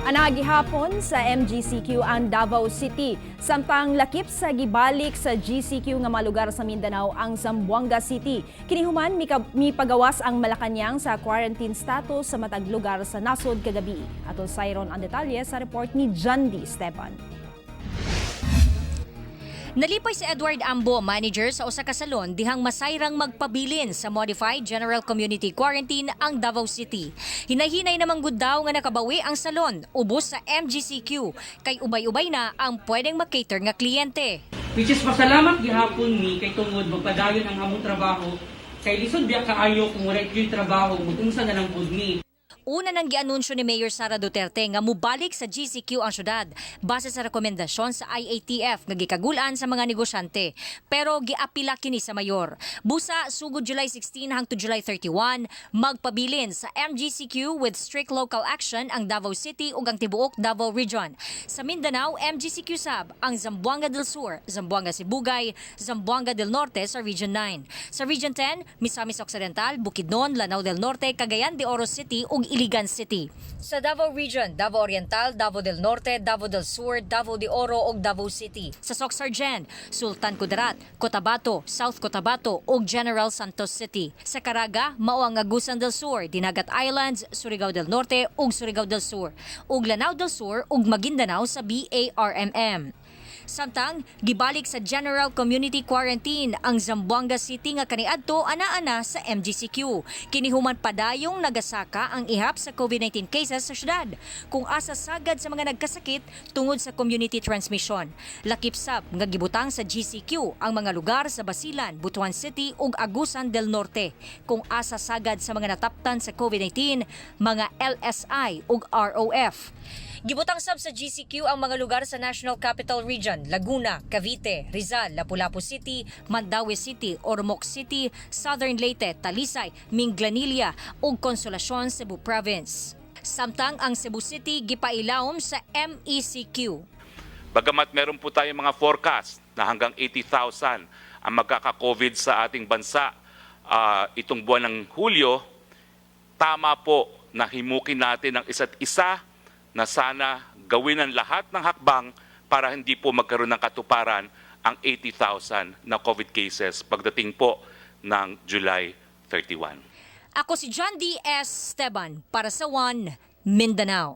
Anaa gihapon sa MGCQ ang Davao City. Samtang lakip sa gibalik sa GCQ nga mga lugar sa Mindanao ang Zamboanga City. Kini human mipagawas ang Malacañang sa quarantine status sa matag lugar sa nasod kagabi. Atong sayron ang detalye sa report ni Jandy Esteban. Nalipay si Edward Ambo, manager sa usa ka salon, dihang masayrang magpabilin sa Modified General Community Quarantine ang Davao City. Hinay-hinay namang gud daw nga nakabawi ang salon ubos sa MGCQ kay ubay-ubay na ang pwedeng makater nga kliyente. Which is pasalamat gihapon mi kay tungod magpadayon ang among trabaho kay lisod biya kaayo kung wala gyud trabaho, mag-unsa na lang pud mi. Una nang gianunsyo ni Mayor Sara Duterte nga mubalik sa GCQ ang syudad base sa rekomendasyon sa IATF nga gikagul-an sa mga negosyante. Pero giapila kini sa mayor. Busa sugod July 16 hangtod July 31, magpabilin sa MGCQ with strict local action ang Davao City ug ang tibuok Davao Region. Sa Mindanao, MGCQ sab ang Zamboanga del Sur, Zamboanga Sibugay, Zamboanga del Norte sa Region 9. Sa Region 10, Misamis Occidental, Bukidnon, Lanao del Norte, Cagayan de Oro City ug Iligan City. Sa Davao Region, Davao Oriental, Davao del Norte, Davao del Sur, Davao de Oro ug Davao City. Sa Soccsksargen, Sultan Kudarat, Cotabato, South Cotabato ug General Santos City. Sa Caraga, mao ang Agusan del Sur, Dinagat Islands, Surigao del Norte ug Surigao del Sur, ug Lanao del Sur ug Maguindanao sa BARMM. Samtang gibalik sa General Community Quarantine ang Zamboanga City nga kaniadto ana-ana sa MGCQ. Kini human padayong nagasaka ang ihap sa COVID-19 cases sa syudad kung asa sagad sa mga nagkasakit tungod sa community transmission. Lakip sab nga gibutang sa GCQ ang mga lugar sa Basilan, Butuan City ug Agusan del Norte kung asa sagad sa mga nataptan sa COVID-19, mga LSI ug ROF. Gibutang sab sa GCQ ang mga lugar sa National Capital Region, Laguna, Cavite, Rizal, Lapu-Lapu City, Mandaue City, Ormoc City, Southern Leyte, Talisay, Minglanilla ug Consolacion, Cebu Province. Samtang ang Cebu City gipailawom sa MECQ. Bagamat meron po tayong mga forecast na hanggang 80,000 ang magkaka-COVID sa ating bansa itong buwan ng Hulyo, tama po na himukin natin ang isa't isa na sana gawin ang lahat ng hakbang para hindi po magkaroon ng katuparan ang 80,000 na COVID cases pagdating po ng July 31. Ako si John D. S. Esteban para sa One Mindanao.